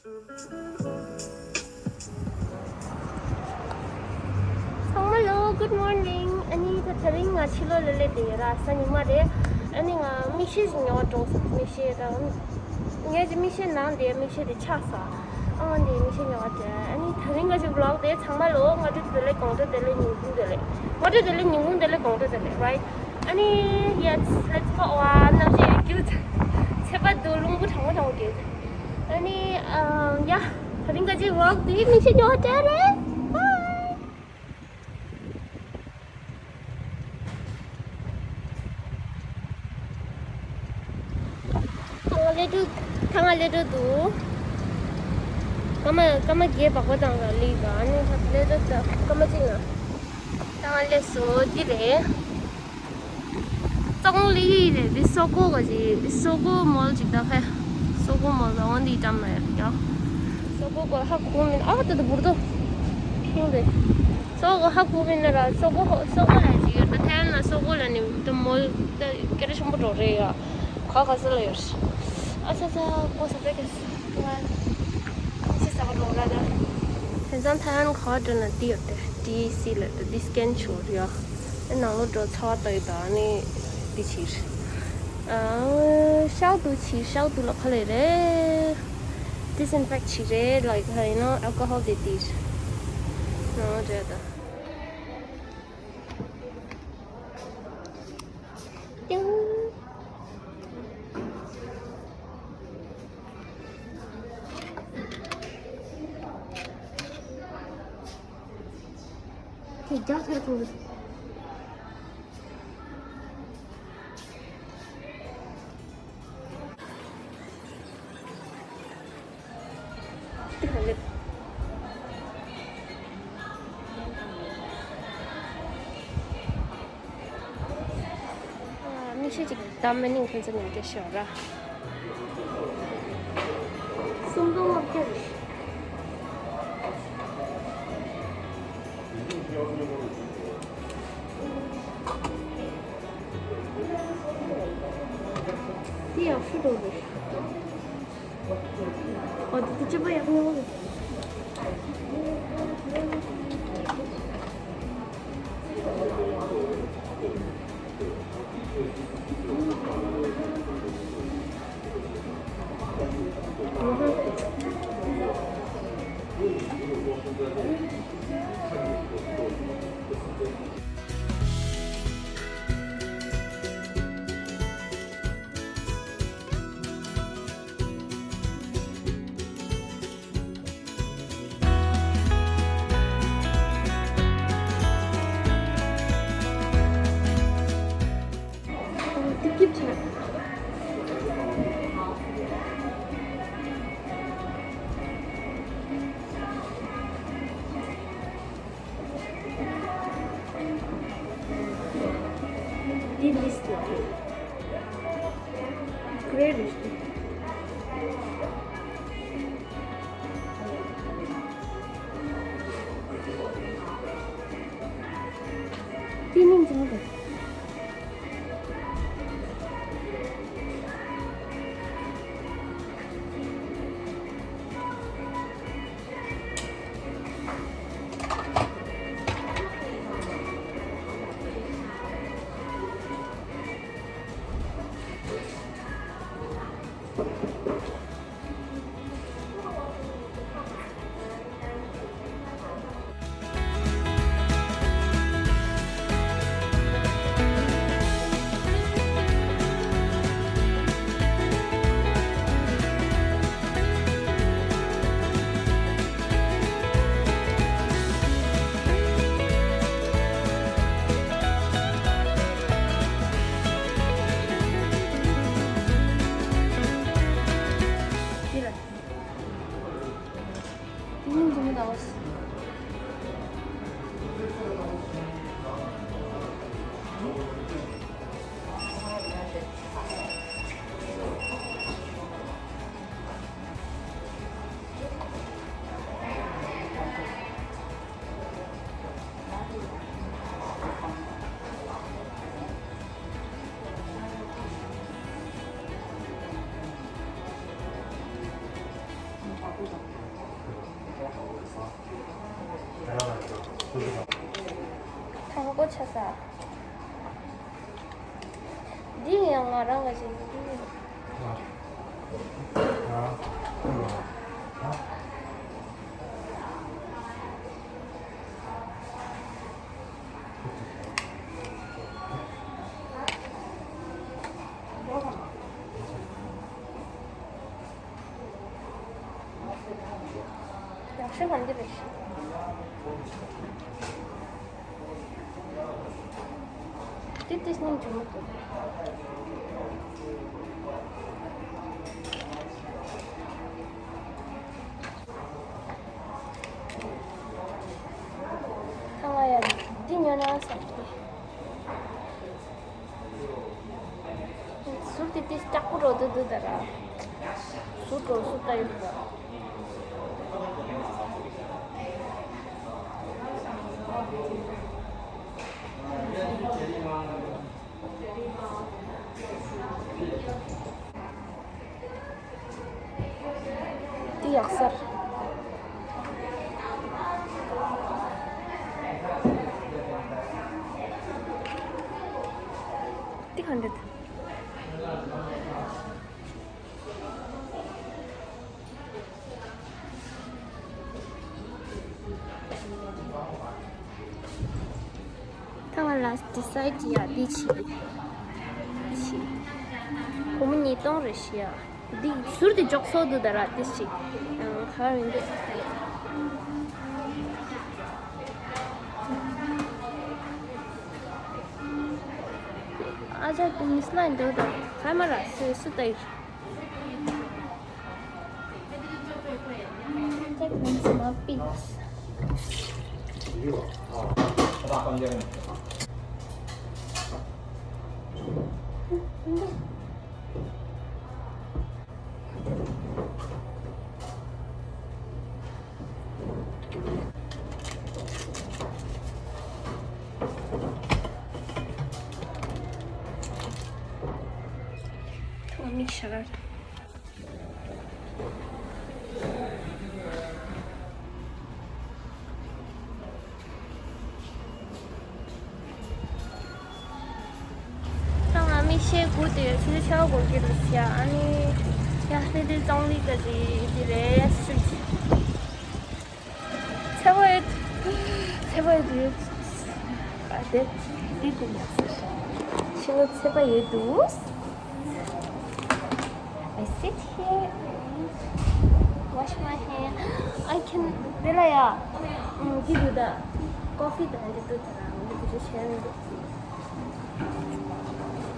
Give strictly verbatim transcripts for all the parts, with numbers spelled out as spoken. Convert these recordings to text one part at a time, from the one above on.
ཚང་མ་ལོ། Good morning. ཨ་ནི་ད་དེ་རིང་ང་ཕྱི་ལོགས་ལ་སླེབས་བསྡད་ཡོད་ར། གཟའ་ཉི་མ་རེད། ཨ་ནི་ང་མིག་ཤེལ་ཞིག་ཉོ་བར་འགྲོ་སོང་། མིག་ཤེལ་དང་། ངས་ཀྱི་མིག་ཤེལ་ནང་དེ་མིག་ཤེལ་དེ་ཆག་སོང་། ཨང་དེ་མིག་ཤེལ་ཉོ་བར་འགྲོ། ཨ་ནི་དེ་རིང་ང་ཅིག་vlog དེ། ཚང་མ་ལོ། སྔ་དྲོ་བདེ་ལེགས། གོང་དྲོ་བདེ་ལེགས། ཉིན་གུང་བདེ་ལེགས། སྔ་དྲོ་བདེ་ལེགས། ཉིན་གུང་བདེ་ལེགས། གོང་དྲོ་བདེ་ལེགས། Right. ཨ་ནི་yes, let's go. ཝ། གནམ་གཤིས་ཡོད་རྒྱུ་ཚ། ཚ་བ་འདུག་རླུང་བུ་གྲང་མོ་གྲང་མོ་རྒྱུག་ཨ་ནི་ཨ་ཡ། དེ་རིང་ག་ཅིག་vlog དེ་མིག་ཤེལ་ཉོ་བར་འགྲོ་རེད། Bye. ཐང་ང་ལེ་ཏུ། ཐང་ང་ལེ་ཏུ་དུ། སྐར་མ། སྐར་མ་བརྒྱད་པགས་པ་དང་ལ་ལི་ག་ནི་ཐ་ལེ་ཏུ་ད་སྐར་མ་གཅིག་ན། ཐང་ང་ལེ་སོ་འདི་རེད། ཙོང་ལི་རེད། འདི་སོ་གོ་ག་ཅི། སོ་གོ་མོལ་ཅིག་ད་ཁ། སོ་གོ་མོལ་ལ་འོན་འདི་ཀྲམ་ན་ཡར་རྒྱག་སོ་གོ་གོ་ཧ་གོ་མིན། ཨ་ད་ད་བུར་དོ། ཁྱིང་རེད། སོ་གོ་ཧ་གོ་མིན་ན་ར། སོ་གོ་སོ་གོ་ལ་ཅིག་ཡོད་ད། ཐའི་ལན་ན་སོ་གོ་ལ་ནི་ད་མོལ་ད་སྐད་གྲགས་ཆེན་པོ་འགྲོ་རེད་ཡ། ཁ་ཁ་ས་ལ་ཡོད། ཨ་ཚ་ཚ་གོ་ས་པེ་ཀེ་སི་ང་ཕྱི་ས་ག་འགྲོ་ལ་ད། དེང་སང་ཐའི་ལན་ག་པར་འགྲོ་ན་འདི་ཡོད་དེ། ཊི་ཨེཆ་སི་ལ་ད་འདི་སི་ཀེན་བྱེད་དགོས་རེད་ཡ། ཨ་ནང་ལོགས་འགྲོ་ཚ་བ་ལྟ་ཡོད་ད། ཨ་ནི་འདི་ཕྱིར། ཨ་ཤའོ་ཏུ་ཕྱིར། ཤའོ་ཏུ་ལ་ག་ལེ་རེད། ཌི་སིན་ཕེག་བྱེད་རེད། ལའིཀ་ཧ་ཡིན་ནོ། ཨལ་ཀོ་ཧོལ་དེ་དེར་ནང་རེད་ད། ཏིང་། དེ་རྒྱག་ཐེར་གོང་། མིག་ཤེལ་ཅིག་བདམས་མ་ནིང་ཁོང་ཚོ་ཉིན་དེ་ཤོར་ར། སུམ་སྟོང་ལྔ་བརྒྱ་རེད། འདི་ཡག་ཤོས་འདྲ་རེད། ཨོ་དེ་དེ་སྤྱི་པ་ཡག་པོ་ཡོང་གི། འདི་ལིས་ལ་རེད། གྷེ་རེ་རེད། འདི་སྙིང་རྗེ་མོ་རེད། དང་པོ་ཆ་ས། འདི་ཡང་ང་རང་ག་ཞིག་འདི། ཡག་ཤོས་གང་འདི་རེད། འདི་ཏིས་ནིང་འཇུ་མི་ཐུབ། ཨ་ང་ཡ་འདི་ཉོ་ན་ཟེར་གི། ཟུར་དེ་དེ་སྐྱག་པོ་རོ་དུ་དུ་ད་ར། ཟུར་རོ་སུ་ལྟ་ཡོད་ད། འདི་ཡག་སར། འདི་ག་འདི། ད་ང་ལ་ཌི་སའིཌ་ཡ་འདི་བྱེད། འདི་བྱེད། སྒོར་མོ་ཉིས་སྟོང་རེ་བཞི་ཡ། འདི་ཟུར་དེ་འཇོག་སོ་འདུག་ད་ར་འདི་བྱེད། ཡང་ག་རེ་འདུག་ཨ་ཅག་གི་མི་སླ་འདུག་ད་ག་མ་ར་སུ་སུ་ད་ཡིན། Take me to my beach. ཐོག་མིག་ཤར། ད་ང་མིག་ཤེལ་སྒུག་དེ་ཡོད་ཚུལ་ཆ་བ་སྒོར་གྱི་རུ་ཤ་ཨ་ནི་ཡ་ཧེ་དེ་ཙོང་ལི་ག་ཅི་དེ་རེད་སུ་ཅི། ཚེ་བ་ཡོད། ཚེ་བ་ཡོད། ཨ་དེ་དེ་དེ་ཡག་སོ། ཕྱི་ལོ་ཚེ་བ་ཡོད་དུས། I sit here and wash my hand. I can དེ་ལ་ཡ། ཨུམ། འདི་འདུག་ད། ཀོ་ཕི་དང་འདི་འདུག་ད་ར་འདི་འདུག་བྱས་ནས་འདུག་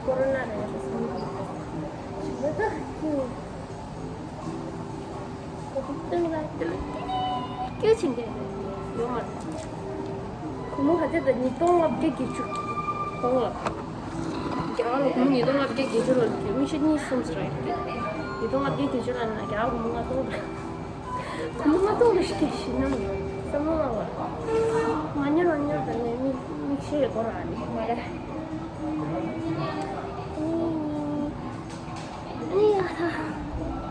ཀོ་རོ་ན་རེད་ཟེར་སོང་། འདི་ད་ཁྱོད། ཀོ་ཕི་སྟོན་ལ་སྟོན་ལ་སྐྱོ་ཆེན་པོ་ཡོད་མ་རེད། སྒོར་མོ་ག་ཚད་ད་ཉིས་སྟོང་ལྔ་བརྒྱ་བརྒྱད་ཅུ། གོང་ལ། རྒྱ་གར་ལ་སྒོར་མོ་ཉིས་སྟོང་ལྔ་བརྒྱ་བརྒྱད་ཅུ་ལོ་རྒྱུ་མི་ཤེས་གཉིས་གསུམ་ཟེར་ར་ཡོད་དེ། ཉིས་སྟོང་ལྔ་བརྒྱ་བརྒྱད་ཅུ་ལ་ན་རྒྱ་གར་སྒོར་མོ་ལྔ་སྟོང་རེད། སྒོར་མོ་ལྔ་སྟོང་ལ་ཤི་ཤི་ན་བསམ་བློ་ལ་བ། མ་ཉོ་ར་ཉོ་ད་ནས་མི་མི་ཤེས་ཡོད་གོ་ར་ནི་མ་རེད། ཨེ་ཡ་ད།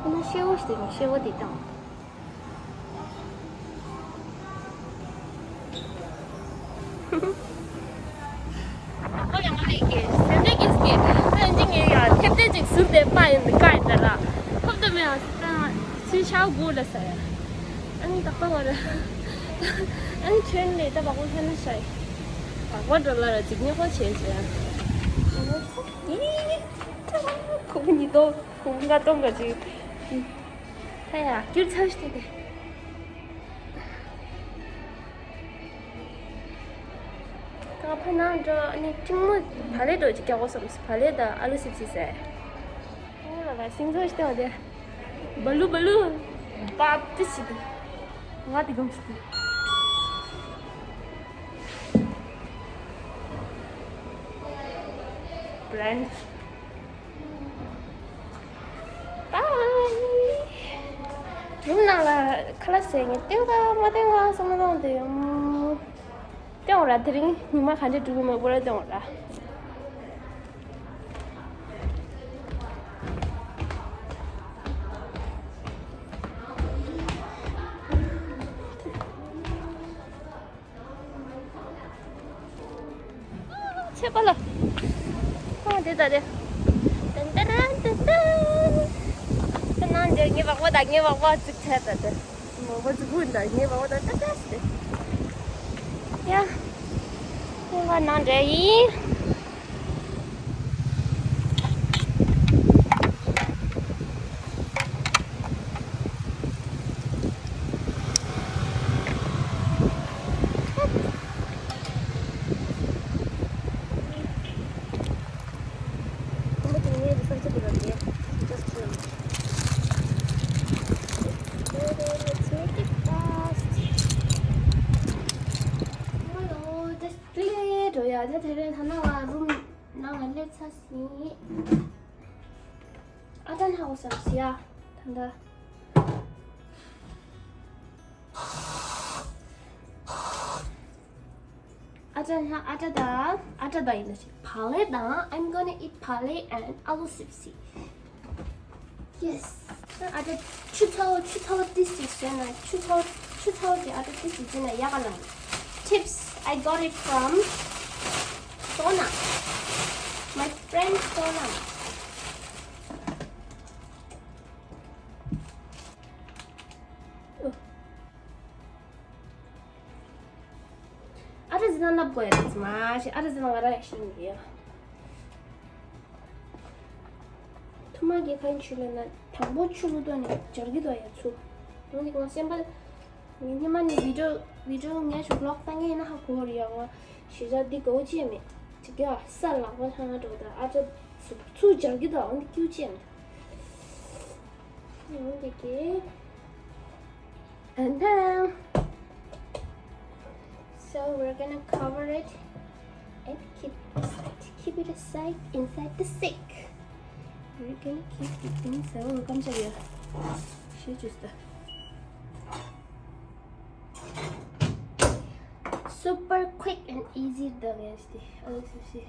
ཨ་ནི་ཤེལ་སྒོ་ཞིག་དེ་ཤེལ་སྒོ་དེ་དང་། ཁོ་ཡང་ལེགས་ཀྱི་སེམས་ཁྲལ་སྐྱེས་ཀྱི་ཨ་ནི་ངས་ཡང་ཐེབས་ཐེབས་ཅིག་ཟུར་དེ་པ་ཡིན་དཀའ་ཡིན་ད་ལ་ཁོབ་ཏུ་མེད་ཨ་ད་ཚུལ་ཤའོ་གོ་ལ་ས་ཡ། ཨ་ནི་ཏག་ཏག་བ་ར། ཨ་ནི་ཆོན་ལེ་ད་བ་གོ་ལྷ་ན་ཤ་ཡི། བ་གོ་འགྲོ་ལ་ར་ཅིག་ཉེ་ཁོ་བྱས་བྱས། ཨ་ནི་ཚོ་ཡི། ཁོ་བོ་ཉིས་སྟོང་ཁོ་བོ་ལྔ་སྟོང་ག་ཅིག་ད་ཡ་སྐྱུར་ཚར་ཤི་དེ། ད་ཕ་ནང་འགྲོ་ཨ་ནི་ཅིག་མོ་བ་ལེ་འགྲོ་ཅིག་རྒྱག་གོ་བསམ་སོང་། བ་ལེ་དང་ཨ་ལུ་སིབ་སིབ་ཟེར། ཨོ་ལ་ལ་སིང་ཚོ་ཞིག་བསྟན་བ་དེ། བ་ལུ་བ་ལུ། པ་ཏི་ཞིག་ཏི། ང་དེ་གམ་ཞིག་ཏི། བྷི་རེན་ཌི། Bye. རུམ་ནང་ལ་ཁ་ལག་ཟས་ངས་སྟོན་ག་མ་སྟོན་ག་བསམ་བློ་བཏང་དུས། སྟོན་ར་དེ་རིང་ཉི་མ་ག་འདྲ་འགྲོ་གི་མེད་པོ་ར་སྟོན་ར། ཨོ་ལ། ཨོ་དེ་ད་དེ། ཏན་ཏན་ཏན་ཏན། ད་ནང་འདིར་ངའི་པགས་པ་དང་ངའི་པགས་པ་གཅིག་བྱས་ད་དེ། མོ་པ་གཅིག་ཀུན་དང་ངའི་པགས་པ་དང་ཏག་ཏག་ཞིག་དེ། ཡ། ཁོང་ག་ནང་འདྲ་ཡིན། Let's make it fast. Hello, just clear. འགྲོ་ཡ་ད་དེ་རིང་ཐ་ན་ང་རུམ་ནང་ལ་སླེབས་ཚར་ཟིན། ཨ་ད་ན་འོ་སམ་སི་ཡ་ད་ད། ཨ་ཅག་ཧ་ཨ་ཅག་ད་ཨ་ཅག་ད་ཡིན་ན་ཞིག་བག་ལེབ་དང་I'm gonna eat བག་ལེབ and ཨ་ལུ་སིབ་སི། Yes. ཨ་ཅག་ཆུ་ཚོད་ཆུ་ཚོད་ཏིས་ཏིས་བཟོས་ན་ཆུ་ཚོད་ཆུ་ཚོད་ཀྱི་ཨ་ཅག་ཏིས་ཏིས་བཟོས་ན་ཡག་ག་ལ། Tips I got it from Sona. My friend Sona. ཨ་ར་ཟི་ན་ལབ་དགོས་ཡ་རེད་མ་ཤེས། ཨ་ར་ཟི་ན་ང་ར་ཡ་ཤེས་ཡ། ཐུ་མ་གི་ཁ་ཡིན་ཆུ་ལ་ན་དང་པོ་ཆུ་ལུ་ཏོ་ནི་འབྱར་གི་ཏོ་ཡ་ཚུ། དུང་གི་ང་སེམས་པ་ངི་ཉི་མ་ནི་བི་ཌིའོ་བི་ཌིའོ་ངས་ཆུ་ལོག་ཏང་ངེ་ཡིན་ན་ཧ་གོ་རི་ཡ། ང་ཞེ་ཅག་འདི་གོ་ཅེས་མེད་ཅིག་ཡ། ས་ལག་པ་ཧ་ང་འགྲོ་ད་ཨ་ཅག་ཚུ་འབྱར་གི་ཏོ་འོན་ཏི་ཀྱུ་ཅེས་མེད། འོན་ཏི་ཀྱི། And then, so we're gonna cover it and keep it aside, keep it aside inside the sink. We're gonna keep it inside. Oh, come here. She just super quick and easy though, yes. Oh, see.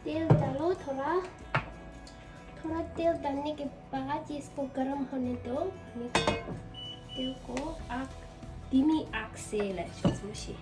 तेल डालो थोड़ा। थोड़ा तेल डालने के बाद इसको गर्म होने दो। तेल को आग, धीमी आग से ले, इसमें से।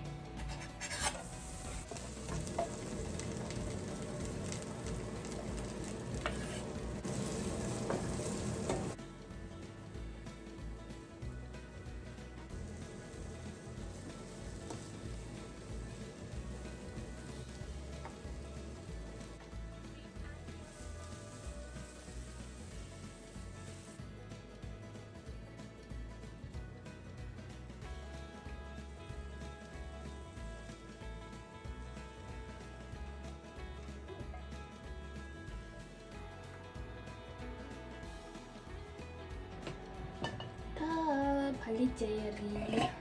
ད་བག་ལེབ་བྱ་ཡ་རེད།